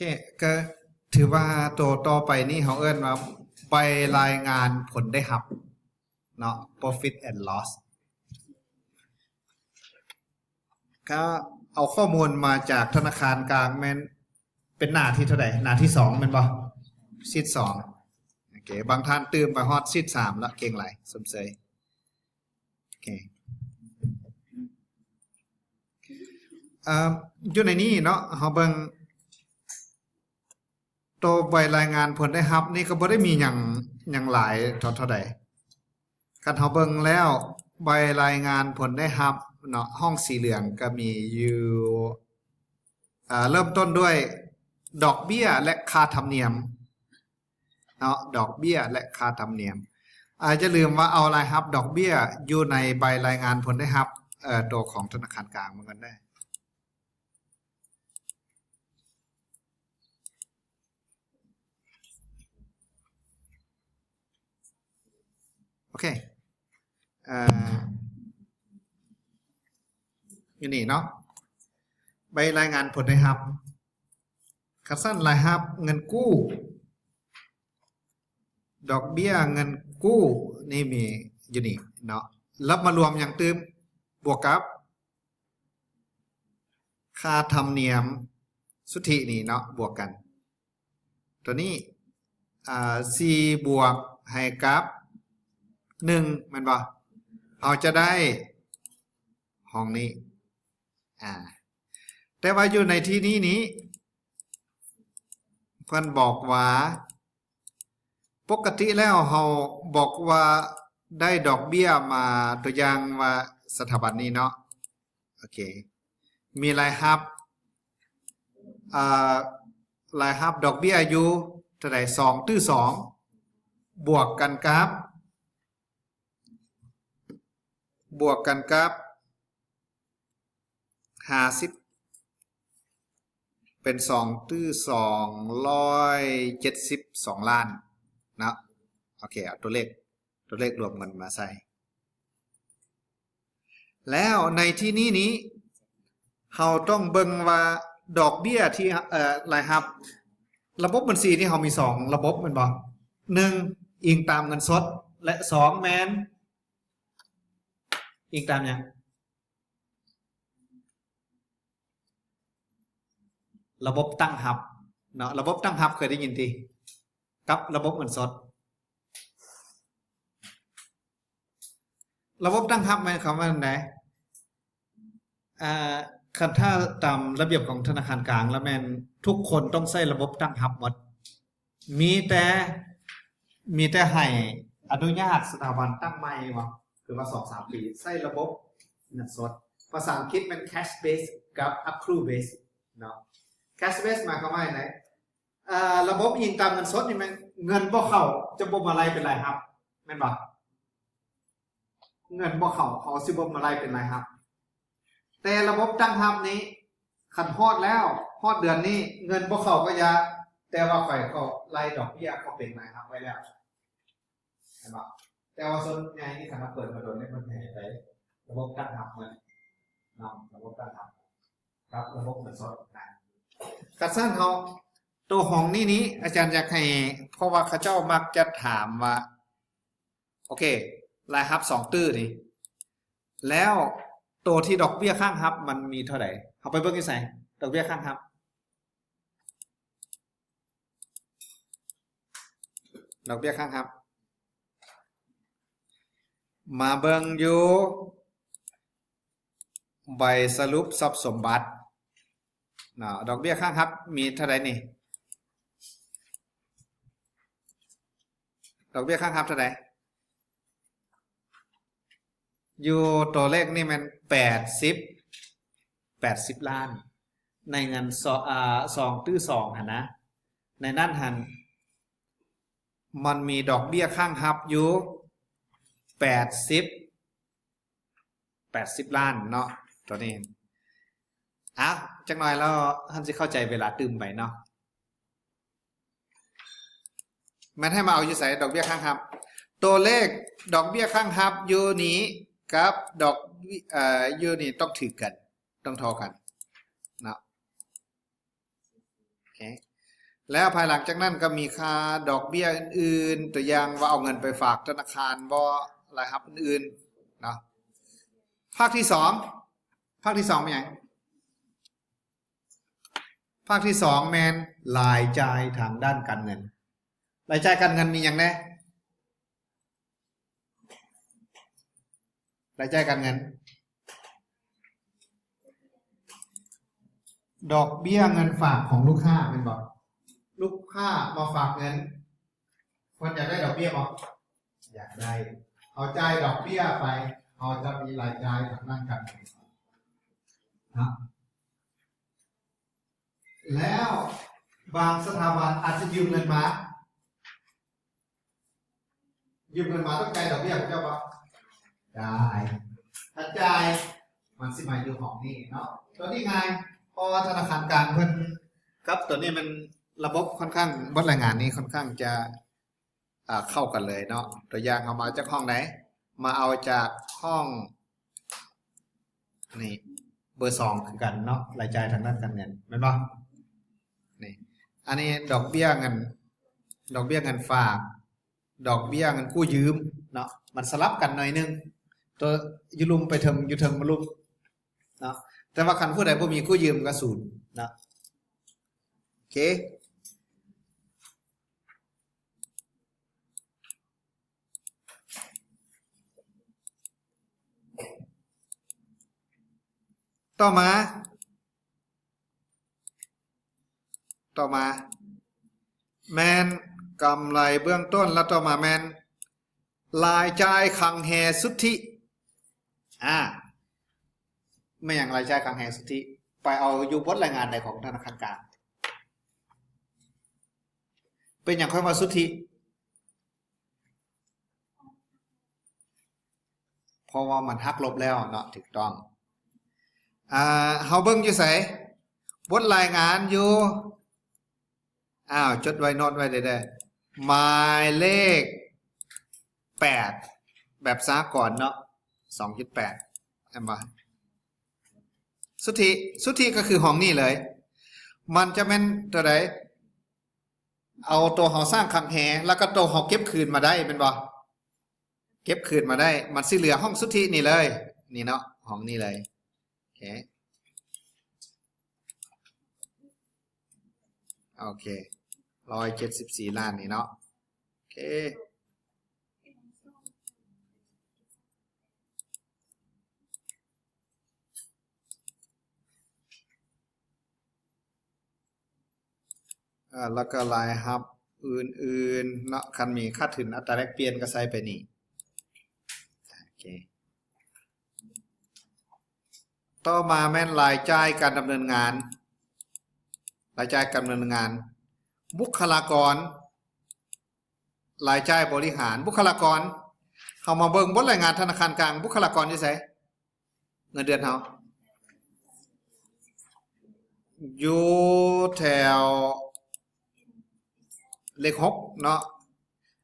ເຄ ກໍຖືວ່າໂຕຕໍ່ໄປນີ້ເຮົາເອີ້ນວ່າໃບລາຍງານຜົນໄດ້ຮັບເນາະ profit and loss ກໍເອົາຂໍ້ມູນມາຈາກທະນາຄານກາງ ແມ່ນເປັນໜ້າທີເທົ່າໃດ? ໜ້າທີສອງແມ່ນບໍ່? ຊີດສອງ. ໂອເຄ ບາງທ່ານຕື່ມໄປຮອດຊີດສາມແລ້ວ ເກັ່ງຫຼາຍ ຊົມເຊີຍ. ໂອເຄ ເອີ ຢູ່ໃນນີ້ເນາະ ເຮົາເບິ່ງໂຕໃບລາຍງານຜົນໄດ້ຮັບນີ້ ກໍບໍ່ໄດ້ມີຫຍັງ ຫຍັງຫຼາຍເທົ່າ ເທົ່າໃດ. ຄັນເຮົາເບິ່ງແລ້ວ ໃບລາຍງານຜົນໄດ້ຮັບເນາະ ຫ້ອງສີເຫຼືອງກໍມີຢູ່ ເອີ ເລີ່ມຕົ້ນດ້ວຍດອກເບ້ຍ ແລະ ຄ່າທຳນຽມ ເນາະ ດອກເບ້ຍ ແລະ ຄ່າທຳນຽມ. ອາ ຢ່າລືມວ່າເອົາລາຍຮັບດອກເບ້ຍຢູ່ໃນໃບລາຍງານຜົນໄດ້ຮັບ ເອີ ຕົວຂອງທະນາຄານກາງເໝືອນກັນເດີ. ໂອເຄ ເອີ ຢູ່ນີ້ເນາະ ໃບລາຍງານຜົນໄດ້ຮັບ. ຄັນຊັ້ນລາຍຮັບເງິນກູ້ ດອກເບ້ຍເງິນກູ້ ນີ້ມີຢູ່ນີ້ເນາະ ແລ້ວມາລວມຫຍັງຕື່ມ? ບວກກັບຄ່າທຳນຽມສຸດທິນີ້ເນາະ ບວກກັນ ຕົວນີ້ ອາ ສີ່ບວກໃຫ້ກັບໜຶ່ງ ແມ່ນບໍ່? ເຮົາຈະໄດ້ຫ້ອງນີ້ ອາ ແຕ່ວ່າຢູ່ໃນທີ່ນີ້ນີ້ ເພິ່ນບອກວ່າ ປົກກະຕິແລ້ວເຮົາບອກວ່າໄດ້ດອກເບ້ຍມາ ຕົວຢ່າງວ່າສະຖາບັນນີ້ເນາະ ໂອເຄ ມີລາຍຮັບ ເອີ ລາຍຮັບດອກເບ້ຍຢູ່ເທົ່າໃດ? ສອງຕື້ສອງ ບວກກັນກັບ ບວກກັນກັບຫ້າສິບ ເປັນສອງຕື້ສອງຮ້ອຍເຈັດສິບສອງລ້ານເນາະ. ໂອເຄ ເອົາຕົວເລກ ຕົວເລກລວມກັນມາໃສ່ ແລ້ວໃນທີ່ນີ້ນີ້ ເຮົາຕ້ອງເບິ່ງວ່າດອກເບ້ຍທີ່ ເອີ ລາຍຮັບ ລະບົບບັນຊີນີ້ເຮົາມີສອງລະບົບແມ່ນບໍ່? ໜຶ່ງ ອີງຕາມເງິນສົດ ແລະ ສອງ ແມ່ນອີງຕາມຫຍັງ? ລະບົບຕັ້ງຮັບເນາະ ລະບົບຕັ້ງຮັບເຄີຍໄດ້ຍິນຕິ? ກັບລະບົບເງິນສົດ. ລະບົບຕັ້ງຮັບໝາຍຄວາມວ່າແນວໃດ? ອາ ຄັນຖ້າຕາມລະບຽບຂອງທະນາຄານກາງລະແມ່ນທຸກຄົນຕ້ອງໃຊ້ລະບົບຕັ້ງຮັບໝົດ ມີແຕ່ ມີແຕ່ໃຫ້ອະນຸຍາດສະຖາບັນຕັ້ງໃໝ່ບໍ່ ຄືວ່າສອງສາມປີໃຊ້ລະບົບເງິນສົດ. ພາສາອັງກິດແມ່ນ cash base ກັບ accrue base ເນາະ. cash base ໝາຍຄວາມວ່າຫຍັງ? ເອີ ລະບົບອີງຕາມເງິນສົດນີ້ແມ່ນເງິນບໍ່ເຂົ້າຈະບໍ່ມາໄລ່ເປັນລາຍຮັບ ແມ່ນບໍ່? ເງິນບໍ່ເຂົ້າເຂົາຊິບໍ່ມາໄລ່ເປັນລາຍຮັບ. ແຕ່ລະບົບຕັ້ງຮັບນີ້ ຄັນຮອດແລ້ວ ຮອດເດືອນນີ້ ເງິນບໍ່ເຂົ້າກໍຢ່າ ແຕ່ວ່າຂ້ອຍກໍໄລ່ດອກເບ້ຍເຂົ້າເປັນລາຍຮັບໄວ້ແລ້ວ ເຫັນບໍ່? ແຕ່ວ່າສ່ວນໃຫຍ່ນີ້ ຄັນເຮົາເປີດມາດົນນີ້ ມັນໃຫ້ໄປລະບົບຕັ້ງຮັບໝົດເນາະ ລະບົບຕັ້ງຮັບກັບລະບົບເງິນສົດນະ. ຄັນຊັ້ນເຮົາ ໂຕຂອງນີ້ນີ້ ອາຈານຢາກໃຫ້ ເພາະວ່າເຂົາເຈົ້າມັກຈະຖາມວ່າ ໂອເຄ ລາຍຮັບສອງຕື້ນີ້ ແລ້ວໂຕທີ່ດອກເບ້ຍຄ້າງຮັບມັນມີເທົ່າໃດ? ເຮົາໄປເບິ່ງຢູ່ໃສ? ດອກເບ້ຍຄ້າງຮັບ ດອກເບ້ຍຄ້າງຮັບ ມາເບິ່ງຢູ່ໃບສະຫຼຸບຊັບສົມບັດເນາະ ດອກເບ້ຍຄ້າງຮັບມີເທົ່າໃດນີ້? ດອກເບ້ຍຄ້າງຮັບເທົ່າໃດ? ຢູ່ຕົວເລກນີ້ແມ່ນແປດສິບ ແປດສິບລ້ານ ໃນເງິນ ສ- ອາ ສອງຕື້ສອງຫັ້ນນະ ໃນນັ້ນຫັ້ນມັນມີດອກເບ້ຍຄ້າງຮັບຢູ່ແປດສິບ ແປດສິບລ້ານເນາະ ຕົວນີ້. ອາ ຈັກໜ່ອຍແລ້ວທ່ານຊິເຂົ້າໃຈເວລາຕື່ມໄປເນາະ. ແມ່ນໃຫ້ມາເອົາຢູ່ໃສ? ດອກເບ້ຍຄ້າງຮັບ ຕົວເລກດອກເບ້ຍຄ້າງຮັບຢູ່ນີ້ກັບດອກ ເອີ ຢູ່ນີ້ຕ້ອງຖືກກັນ ຕ້ອງທໍ່ກັນເນາະ. ໂອເຄ ແລ້ວພາຍຫຼັງຈາກນັ້ນກໍມີຄ່າດອກເບ້ຍອື່ນໆ ຕົວຢ່າງວ່າເອົາເງິນໄປຝາກທະນາຄານບໍ ລາຍຮັບອື່ນໆເນາະ. ພາກທີສອງ ພາກທີສອງແມ່ນຫຍັງ? ພາກທີສອງແມ່ນລາຍຈ່າຍທາງດ້ານການເງິນ. ລາຍຈ່າຍການເງິນມີຫຍັງແດ່? ລາຍຈ່າຍການເງິນ ດອກເບ້ຍເງິນຝາກຂອງລູກຄ້າແມ່ນບໍ່? ລູກຄ້າມາຝາກເງິນ ເພິ່ນຢາກໄດ້ດອກເບ້ຍບໍ່? ຢາກໄດ້. ເຮົາຈ່າຍດອກເບ້ຍໄປ ເຮົາຈະມີລາຍຈ່າຍທາງດ້ານການເງິນນະ. ແລ້ວບາງສະຖາບັນອາດຈະຢືມເງິນມາ ຢືມເງິນມາຕ້ອງຈ່າຍດອກເບ້ຍຂອງເຈົ້າບໍ່? ຈ່າຍ. ຖ້າຈ່າຍ ມັນຊິມາຢູ່ຫ້ອງນີ້ເນາະ. ຕົວນີ້ງ່າຍ ເພາະວ່າທະນາຄານກາງເພິ່ນກັບຕົວນີ້ມັນ ລະບົບຂ້ອນຂ້າງ ບົດລາຍງານນີ້ຂ້ອນຂ້າງຈະ ອ່າ ເຂົ້າກັນເລີຍເນາະ. ຕົວຢ່າງເຮົາມາຈາກຫ້ອງໃດ? ມາເອົາຈາກຫ້ອງ ນີ້ ເບີສອງຄືກັນເນາະ ລາຍຈ່າຍທາງດ້ານການເງິນ ແມ່ນບໍ່? ນີ້ ອັນນີ້ດອກເບ້ຍເງິນ ດອກເບ້ຍເງິນຝາກ ດອກເບ້ຍເງິນກູ້ຢືມເນາະ ມັນສະຫຼັບກັນໜ້ອຍໜຶ່ງ ຕົວຢູ່ລຸ່ມໄປເທິງ ຢູ່ເທິງມາລຸ່ມເນາະ. ແຕ່ວ່າຄັນຜູ້ໃດບໍ່ມີກູ້ຢືມກໍສູນເນາະ. ໂອເຄ ຕໍ່ມາ ຕໍ່ມາແມ່ນກຳໄລເບື້ອງຕົ້ນ ແລະ ຕໍ່ມາແມ່ນລາຍຈ່າຍຄັງແຮສຸດທິ. ອາ ແມ່ນຫຍັງລາຍຈ່າຍຄັງແຮສຸດທິ? ໄປເອົາຢູ່ບົດລາຍງານໃດຂອງທະນາຄານກາງ? ເປັນຫຍັງຂ້ອຍວ່າສຸດທິ? ເພາະວ່າມັນຫັກລົບແລ້ວເນາະ. ຖືກຕ້ອງ. ອ່າ ເຮົາເບິ່ງຢູ່ໃສ? ບົດລາຍງານຢູ່ ອ້າວ ຈົດໄວ້ ໂນດໄວ້ເດີ້ ໝາຍເລກແປດ ແບບສະຫະກອນເນາະ ສອງຈຸດແປດ ເຫັນບໍ່? ສຸດທິ ສຸດທິກໍຄືຫ້ອງນີ້ເລີຍ. ມັນຈະແມ່ນຕົວໃດ? ເອົາໂຕເຮົາສ້າງຄັງແຮ ແລ້ວກໍໂຕເຮົາເກັບຄືນມາໄດ້ແມ່ນບໍ່? ເກັບຄືນມາໄດ້ ມັນຊິເຫຼືອຫ້ອງສຸດທິນີ້ເລີຍ ນີ້ເນາະ ຫ້ອງນີ້ເລີຍ. ໂອເຄ ໂອເຄ ຮ້ອຍເຈັດສິບສີ່ລ້ານນີ້ເນາະ. ໂອເຄ ອ່າ ແລ້ວກໍລາຍຮັບອື່ນໆເນາະ ຄັນມີຂາດທຶນອັດຕາແລກປ່ຽນກໍໃສ່ໄປນີ້. ໂອເຄ ຕໍ່ມາແມ່ນລາຍຈ່າຍການດຳເນີນງານ ລາຍຈ່າຍການດຳເນີນງານ ບຸກຄະລາກອນ ລາຍຈ່າຍບໍລິຫານ ບຸກຄະລາກອນ. ເຮົາມາເບິ່ງບົດລາຍງານທະນາຄານກາງ ບຸກຄະລາກອນຢູ່ໃສ? ເງິນເດືອນເຮົາຢູ່ແຖວເລກຫົກເນາະ.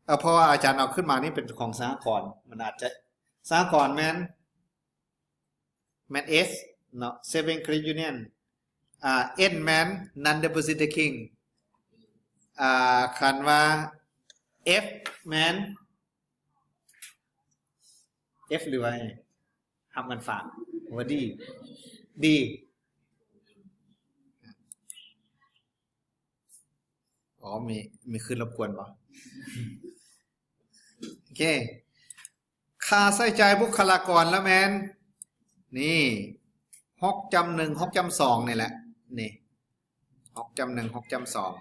ເອີ ເພາະວ່າອາຈານເອົາຂຶ້ນມານີ້ເປັນຂອງສະຫະກອນ ມັນອາດຈະ ສະຫະກອນແມ່ນ ແມ່ນ S ເນາະ Saving Credit Union. ອ່າ N ແມ່ນ Non Deposit Taking. ອ່າ ຄັນວ່າ F ແມ່ນ F ຫຼືວ່າ ຮັບເງິນຝາກ ຫຼືວ່າ D? D. ອໍ ມີ ມີຄືນລົບກວນບໍ່? ໂອເຄ ຄ່າໃຊ້ຈ່າຍບຸກຄະລາກອນລະແມ່ນ ນີ້ ຫົກຈ້ຳໜຶ່ງ ຫົກຈ້ຳສອງນີ້ແຫຼະ ນີ້ ຫົກຈ້ຳໜຶ່ງ ຫົກຈ້ຳສອງ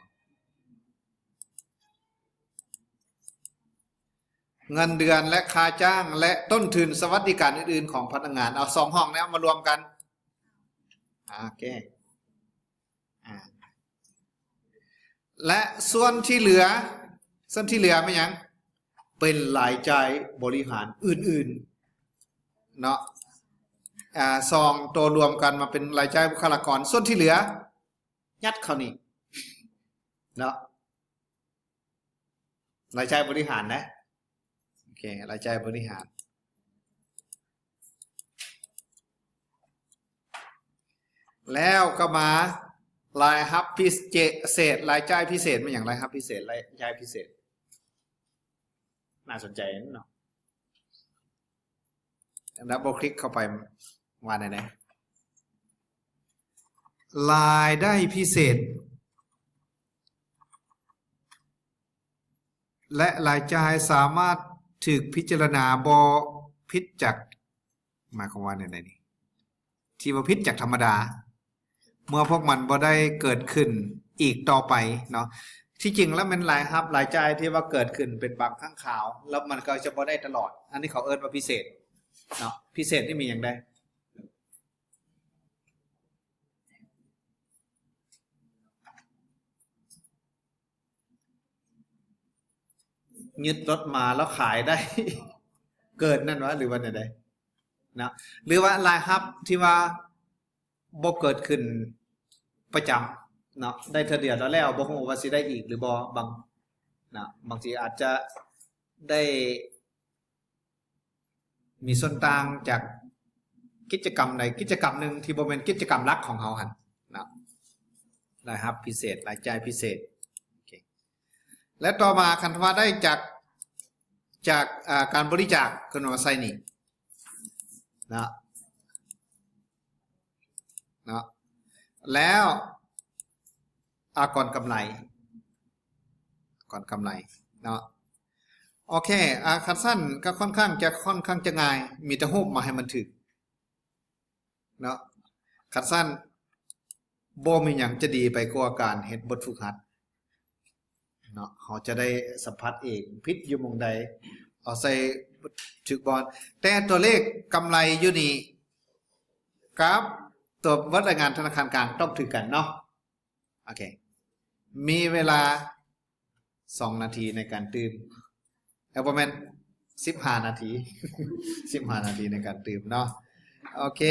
ເງິນເດືອນ ແລະ ຄ່າຈ້າງ ແລະ ຕົ້ນທຶນສະຫວັດດີການອື່ນໆຂອງພະນັກງານ. ເອົາສອງຫ້ອງນີ້ເອົາມາລວມກັນ. ອາ ໂອເຄ ອາ ແລະ ສ່ວນທີ່ເຫຼືອ ສ່ວນທີ່ເຫຼືອແມ່ນຫຍັງ? ເປັນລາຍຈ່າຍບໍລິຫານອື່ນໆເນາະ. ອາ ສອງໂຕລວມກັນມາເປັນລາຍຈ່າຍບຸກຄະລາກອນ. ສ່ວນທີ່ເຫຼືອ ຍັດເຂົ້ານີ້ເນາະ ລາຍຈ່າຍບໍລິຫານນະ. ໂອເຄ ລາຍຈ່າຍບໍລິຫານ. ແລ້ວກໍມາ ລາຍຮັບພິເສດ ລາຍຈ່າຍພິເສດແມ່ນຫຍັງ? ລາຍຮັບພິເສດ ລາຍຈ່າຍພິເສດ ໜ້າສົນໃຈເນາະ. ດັບເບິນຄລິກເຂົ້າໄປ ວ່າແນວໃດ? ລາຍໄດ້ພິເສດ ແລະ ລາຍຈ່າຍສາມາດຖືກພິຈາລະນາບໍ່ຜິດຈາກ ໝາຍຄວາມວ່າແນວໃດນີ້? ທີ່ບໍ່ຜິດຈາກທຳມະດາ ເມື່ອພວກມັນບໍ່ໄດ້ເກີດຂຶ້ນອີກຕໍ່ໄປເນາະ. ທີ່ຈິງແລ້ວແມ່ນລາຍຮັບລາຍຈ່າຍທີ່ວ່າເກີດຂຶ້ນເປັນບາງຄັ້ງຄາວ ແລ້ວມັນກໍຈະບໍ່ໄດ້ຕະຫຼອດ. ອັນນີ້ເຂົາເອີ້ນວ່າພິເສດເນາະ. ພິເສດນີ້ມີຫຍັງແດ່? ຍຶດລົດມາແລ້ວຂາຍໄດ້ເກີນນັ້ນຫວາ ຫຼືວ່າແນວໃດເນາະ? ຫຼືວ່າລາຍຮັບທີ່ວ່າບໍ່ເກີດຂຶ້ນປະຈຳເນາະ ໄດ້ເທື່ອດຽວແລ້ວ ບໍ່ຮູ້ວ່າຊິໄດ້ອີກຫຼືບໍ່. ບາງເນາະ ບາງທີອາດຈະໄດ້ ມີສ່ວນຕ່າງຈາກກິດຈະກຳໃດກິດຈະກຳໜຶ່ງທີ່ບໍ່ແມ່ນກິດຈະກຳຫຼັກຂອງເຮົາຫັ້ນເນາະ. ລາຍຮັບພິເສດ ລາຍຈ່າຍພິເສດ. ໂອເຄ ແລະ ຕໍ່ມາຄັນວ່າໄດ້ຈາກ ຈາກ ອ່າ ການບໍລິຈາກ ເພິ່ນວ່າໃຊ້ໜີ້ເນາະ ເນາະ ແລ້ວອາກອນກຳໄລ ອາກອນກຳໄລເນາະ. ໂອເຄ ອາ ຄັນຊັ້ນກໍຄ່ອນຂ້າງຈະ ຄ່ອນຂ້າງຈະງ່າຍ ມີແຕ່ຮູບມາໃຫ້ມັນຖືກເນາະ. ຄັນຊັ້ນບໍ່ມີຫຍັງຈະດີໄປກວ່າການເຮັດບົດຝຶກຫັດເນາະ. ເຮົາຈະໄດ້ສຳຜັດເອງ ຜິດຢູ່ໝ່ອງໃດ ເອົາໃສ່ຖືກບ່ອນ. ແຕ່ຕົວເລກກຳໄລຢູ່ນີ້ກັບຕົວບົດລາຍງານທະນາຄານກາງຕ້ອງຖືກກັນເນາະ. ໂອເຄ ມີເວລາສອງນາທີໃນການຕື່ມ ເອີ ບໍ່ແມ່ນ ສິບຫ້ານາທີ ສິບຫ້ານາທີໃນການຕື່ມເນາະ. ໂອເຄ